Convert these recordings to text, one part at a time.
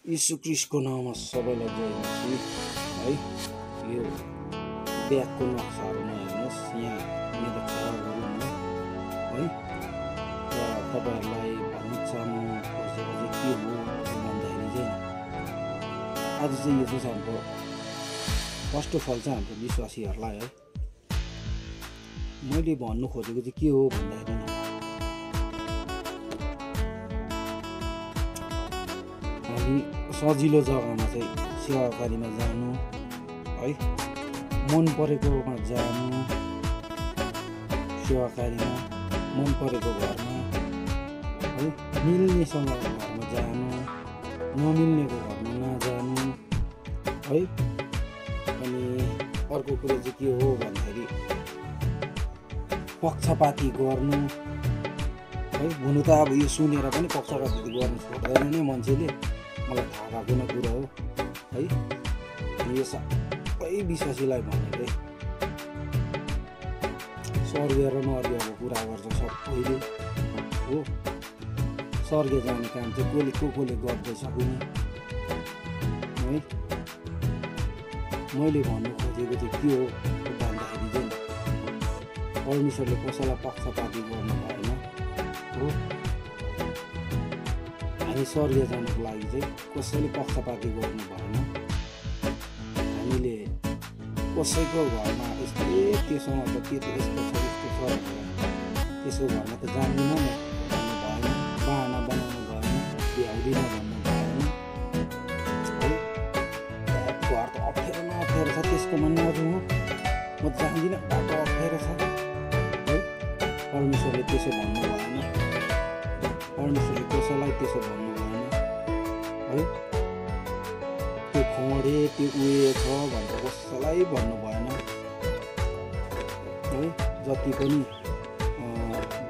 यीशु ख्रीष्टको नाममा सबैलाई जय मसीह है। यो ब्यागको नक्साहरूमा हेर्नुहोस्, यहाँ मेरो छायाहरू है। र तपाईँहरूलाई भन्न चाहनु खोजेको चाहिँ के हो भन्दाखेरि चाहिँ आज चाहिँ यो चाहिँ हाम्रो फर्स्ट अफ अल चाहिँ हाम्रो विश्वासीहरूलाई है मैले भन्नु खोजेको चाहिँ के हो भन्दाखेरि हामी सजिलो जग्गामा चाहिँ सेवाकारीमा जानु है, मन परेकोमा जानु सेवाकारीमा, मन परेको घरमा है, मिल्नेसँग घरमा जानु, नमिल्नेको घरमा नजानु है। अनि अर्को कुरो चाहिँ के हो भन्दाखेरि पक्षपाती गर्नु है। हुनु त अब यो सुनेर पनि पक्षपाती गर्नु छोड्दैन नै मान्छेले, मलाई थाहा भएको नै कुरा हो है। यो सबै विश्वासीलाई भनेकै स्वर्ग र नर्गको कुरा गर्छ सबैले हो। स्वर्ग जाने काम चाहिँ कसले गर्दैछ पनि है। मैले भन्नु खोजेको चाहिँ के हो भन्दाखेरि चाहिँ परमेश्वरले कसैलाई पक्षपाती गर्नु भएन हो। हामी स्वर्ग जानुको लागि चाहिँ कसैले पक्षपाती गर्नु भएन। हामीले कसैको घरमा यस्तो त्योसँग त के त यस्तो छ यस्तो छ त्यसको घरमा त जान्दिनँ नि भन्नु भएन, बाहना बनाउनु भएन, भ्याउदिनँ भन्नु भएन है। घर त अप्ठ्यारो न अप्ठ्यारो छ त्यसकोमा नजाउँ, म जान्दिनँ बाटो अप्ठ्यारो छ है। परमेश्वरले त्यसो भन्नु भएन, परमेश्वरले कसैलाई त्यसो भन्नु भएन है। त्यो खोडे त्यो उयो छ भनेर कसैलाई भन्नु भएन है। जति पनि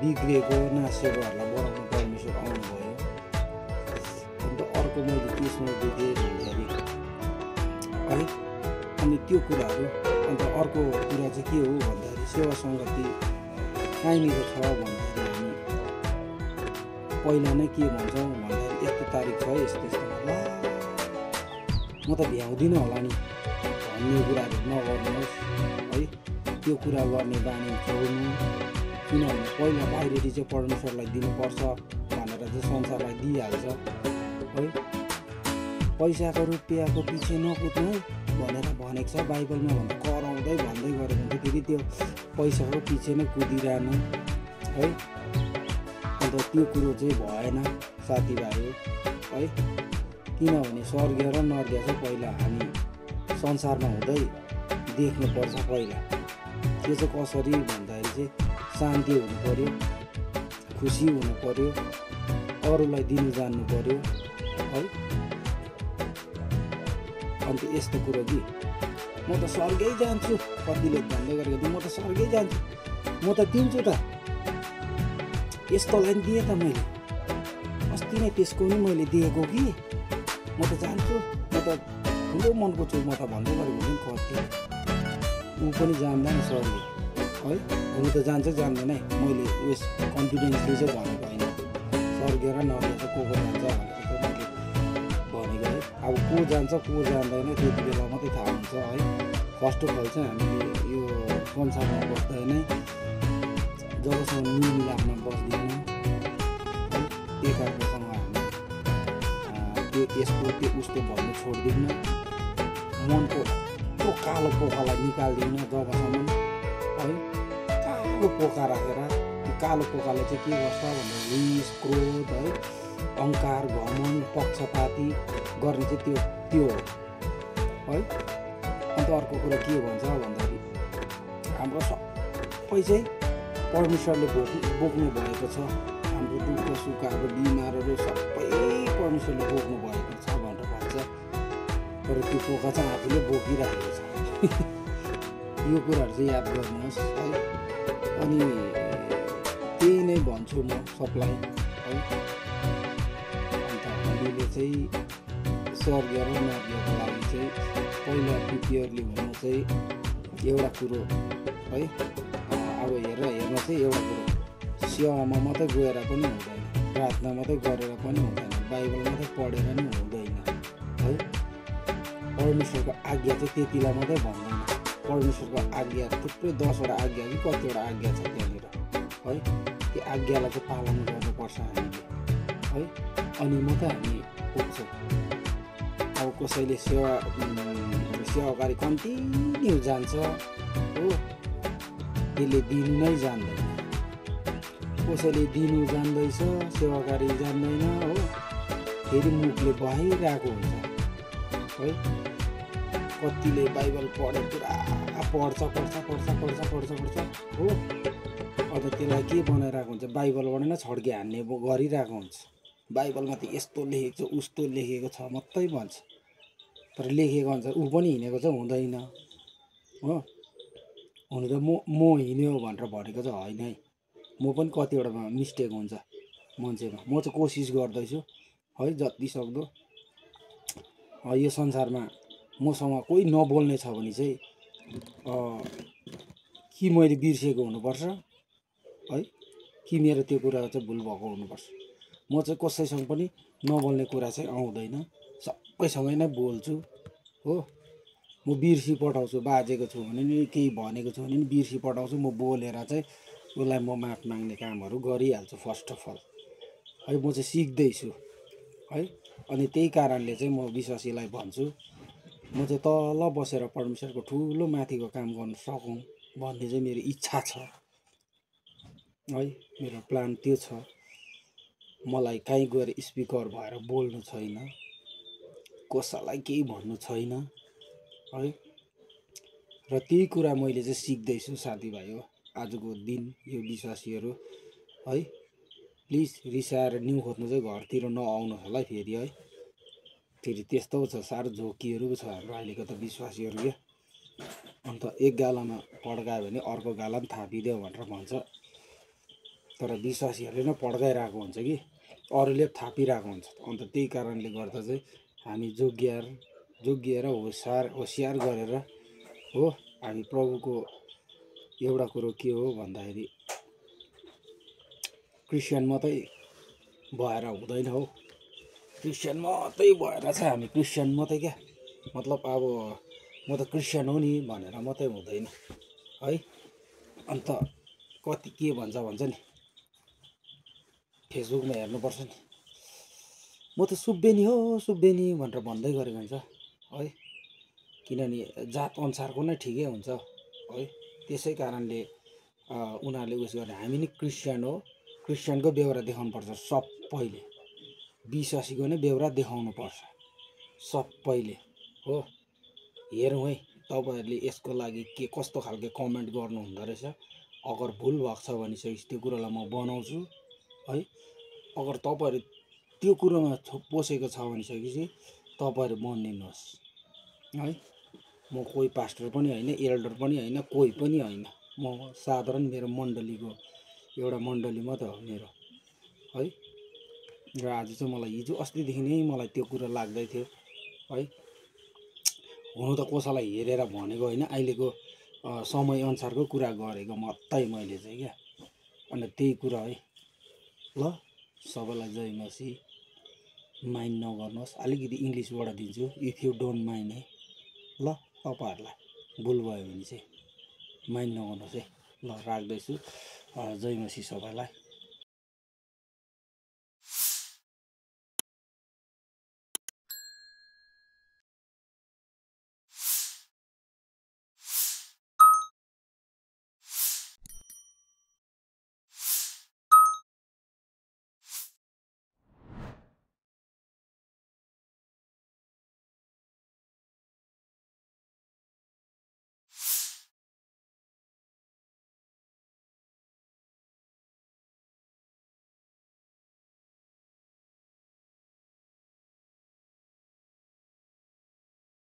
बिग्रेको नासेकोहरूलाई बढाउनु परमेश्वर आउनुभयो। अन्त अर्को मैले त्यसमा देखेँ भन्दाखेरि है। अनि त्यो कुराहरू अन्त अर्को कुरा चाहिँ के हो भन्दाखेरि सेवा सङ्गति कहाँनिर छ भन्दाखेरि हामी पहिला नै के भन्छौँ भन्दाखेरि यस्तो तारिक छ यस्तो यस्तो म त भ्याउँदिनँ होला नि भन्ने कुराहरू नगर्नुहोस् है। त्यो कुरा गर्ने बानी छोड्नु, किनभने पहिला प्रायोरिटी चाहिँ परमेश्वरलाई दिनुपर्छ भनेर चाहिँ संसारलाई दिइहाल्छ है। पैसाको रुपियाँको पछि नकुद्नु भनेर भनेको छ बाइबलमा, भन्दा कराउँदै भन्दै गरेको हुन्छ फेरि त्यो पैसाको पछि नै कुदिरहनु है। अन्त त्यो कुरो चाहिँ भएन साथीभाइ है। किनभने स्वर्ग र नर्ग चाहिँ पहिला हामी संसारमा हुँदै देख्नुपर्छ। पहिला त्यो चाहिँ कसरी भन्दाखेरि चाहिँ शान्ति हुनु पर्यो, खुसी हुनु पर्यो, अरूलाई दिनु जान्नु पर्यो है। अन्त यस्तो कुरो कि म त स्वर्गै जान्छु, कतिले भन्दै गरेको म त स्वर्गै जान्छु, म त दिन्छु त, यस्तोलाई दिएँ त मैले अस्ति नै त्यसको नि मैले दिएको कि म त जान्छु, म त ठुलो मनको छु म त भन्दै गरेको हुन्छ नि कति। ऊ पनि जान्दैन स्वर्ग है, हुनु त जान्छ जान्दैन है। मैले उयस कन्फिडेन्सले चाहिँ भनेको होइन, स्वर्ग र नर्ग चाहिँ को जान्छ भनेर चाहिँ मैले भनेको है। अब को जान्छ को जान्दैन त्यति बेला मात्रै थाहा हुन्छ है। फर्स्ट अफ अल चाहिँ हामीले यो संसारमा बस्दा नै जबसम्म मिलमिलापमा बस्दैनौँ है, एकाअर्कासँग हामी त्यो यस्तो त्यो उस्तो भन्नु छोड्दिनँ, मनको त्यो कालो पोकालाई निकाल्दिनँ जबसम्म है। कालो पोका राखेर त्यो कालो पोकाले चाहिँ के गर्छ भन्दा रिस क्रोध है, अहङ्कार घमण्ड पक्षपाती गर्ने चाहिँ त्यो हो है। अन्त अर्को कुरा के भन्छ भन्दाखेरि हाम्रो सबै चाहिँ परमेश्वरले बोक्नु भएको छ। हाम्रो दुःख सुखहरू बिमारहरू सबै परमेश्वरले बोक्नु भएको छ भनेर भन्छ। तर त्यो पोका चाहिँ आफूले बोकिरहेको छ यो कुराहरू चाहिँ याद गर्नुहोस् है। अनि त्यही नै भन्छु म सबलाई है। अन्त हामीले चाहिँ स्वर्ग र नर्गको लागि चाहिँ पहिला प्रिपेयरली हुनु चाहिँ एउटा कुरो है। अब हेर्न चाहिँ एउटा कुरो सेवामा मात्रै गएर पनि हुँदैन, प्रार्थना मात्रै गरेर पनि हुँदैन, बाइबल मात्रै पढेर नि हुँदैन। परमेश्वरको आज्ञा चाहिँ त्यतिलाई मात्रै भन्दैन। परमेश्वरको आज्ञा थुप्रै 10वटा आज्ञा कि कतिवटा आज्ञा छ त्यहाँनिर है। त्यो आज्ञालाई चाहिँ पालन गर्नुपर्छ हामीले है, अनि मात्रै हामी पुग्छौँ। अब कसैले सेवाकारी कन्टिन्यू जान्छ हो, त्यसले दिनु नै जान्दैन। कसैले दिनु जान्दैछ, सेवाकारी जान्दैन हो, फेरि मुखले बहाइरहेको हुन्छ है। कतिले बाइबल पढे पुरा पढ्छ हो, अन्त त्यसलाई के बनाइरहेको हुन्छ, बाइबलबाट नै छड्के हान्ने गरिरहेको हुन्छ। बाइबलमा त यस्तो लेखेको छ उस्तो लेखेको छ मात्रै भन्छ, तर लेखेको अनुसार ऊ पनि हिँडेको चाहिँ हुँदैन हो। हुनु त म हिँड्यो भनेर भनेको चाहिँ होइन है, म पनि कतिवटामा मिस्टेक हुन्छ मान्छेमा। म चाहिँ कोसिस गर्दैछु है जति सक्दो। यो संसारमा मसँग कोही नबोल्ने छ भने चाहिँ कि मैले बिर्सेको हुनुपर्छ है, कि मेरो त्यो कुरा चाहिँ भुल भएको हुनुपर्छ। म चाहिँ कसैसँग पनि नबोल्ने कुरा चाहिँ आउँदैन, सबैसँग नै बोल्छु हो। म बिर्सी पठाउँछु, बाजेको छु भने नि केही भनेको छु भने नि बिर्सी पठाउँछु। म बोलेर चाहिँ उसलाई म माफ माग्ने कामहरू गरिहाल्छु फर्स्ट अफ अल है। म चाहिँ सिक्दैछु है, अनि त्यही कारणले चाहिँ म विश्वासीलाई भन्छु, म चाहिँ तल बसेर परमेश्वरको ठुलो माथिको काम गर्न सकौँ भन्ने चाहिँ मेरो इच्छा छ है। मेरो प्लान त्यो छ। मलाई कहीँ गएर स्पिकर भएर बोल्नु छैन, कसैलाई केही भन्नु छैन है। र त्यही कुरा मैले चाहिँ सिक्दैछु साथीभाइ हो। आजको दिन यो विश्वासीहरू है, प्लिज रिसाएर न्यु खोज्नु चाहिँ घरतिर नआउनुहोस् होला है फेरि है। फेरि त्यस्तो छ, साह्रो झोकीहरू छ हाम्रो अहिलेको त विश्वासीहरू क्या। अन्त एक गालामा पड्कायो भने अर्को गाला पनि थापिदेऊ भनेर भन्छ, तर विश्वासीहरूले नै पड्काइरहेको हुन्छ कि अरूले थापिरहेको हुन्छ। अन्त त्यही कारणले गर्दा चाहिँ हामी जोगिएर होसियार गरेर हो, हामी प्रभुको एउटा कुरो के हो भन्दाखेरि क्रिस्चियन मात्रै भएर हुँदैन हो। क्रिस्चियन मात्रै भएर चाहिँ हामी क्रिस्चियन मात्रै क्या, मतलब अब म त क्रिस्चियन हो नि भनेर मात्रै हुँदैन है। अन्त कति के भन्छ नि, फेसबुकमा हेर्नुपर्छ नि, म त सुब्बेनी हो सुब्बेनी भनेर भन्दै गरेको हुन्छ है। किनभने जात अनुसारको नै ठिकै हुन्छ है। त्यसै कारणले उनीहरूले उस गर्ने, हामी नि क्रिस्चियन हो, क्रिस्चियनको बेहोरा देखाउनुपर्छ सबैले, विश्वासीको नै बेहोरा देखाउनु पर्छ सबैले हो। हेरौँ है तपाईँहरूले यसको लागि के कस्तो खालको कमेन्ट गर्नु हुँदो रहेछ। अगर भुल भएको छ भने चाहिँ त्यो कुरालाई म बनाउँछु है। अगर तपाईँहरू त्यो कुरोमा पसेको छ भनिसकेपछि तपाईँहरू बनिदिनुहोस् है। म कोही पास्टर पनि होइन, एल्डर पनि होइन, कोही पनि होइन, म साधारण मेरो मण्डलीको एउटा मण्डली मात्रै हो मेरो है। र आज चाहिँ मलाई हिजो अस्तिदेखि नै मलाई त्यो कुरा लाग्दै थियो है। हुनु त कसैलाई हेरेर भनेको होइन, अहिलेको समयअनुसारको कुरा गरेको मात्रै मैले चाहिँ क्या। अन्त त्यही कुरा है ल। सबैलाई जय मसीह। माइन्ड नगर्नुहोस्, अलिकति इङ्ग्लिसबाट दिन्छु इफ यु डोन्ट माइन्ड है ल। तपाईँहरूलाई भुल भयो भने चाहिँ माइन्ड नगर्नुहोस् है ल। राख्दैछु। जय मसीह सबैलाई।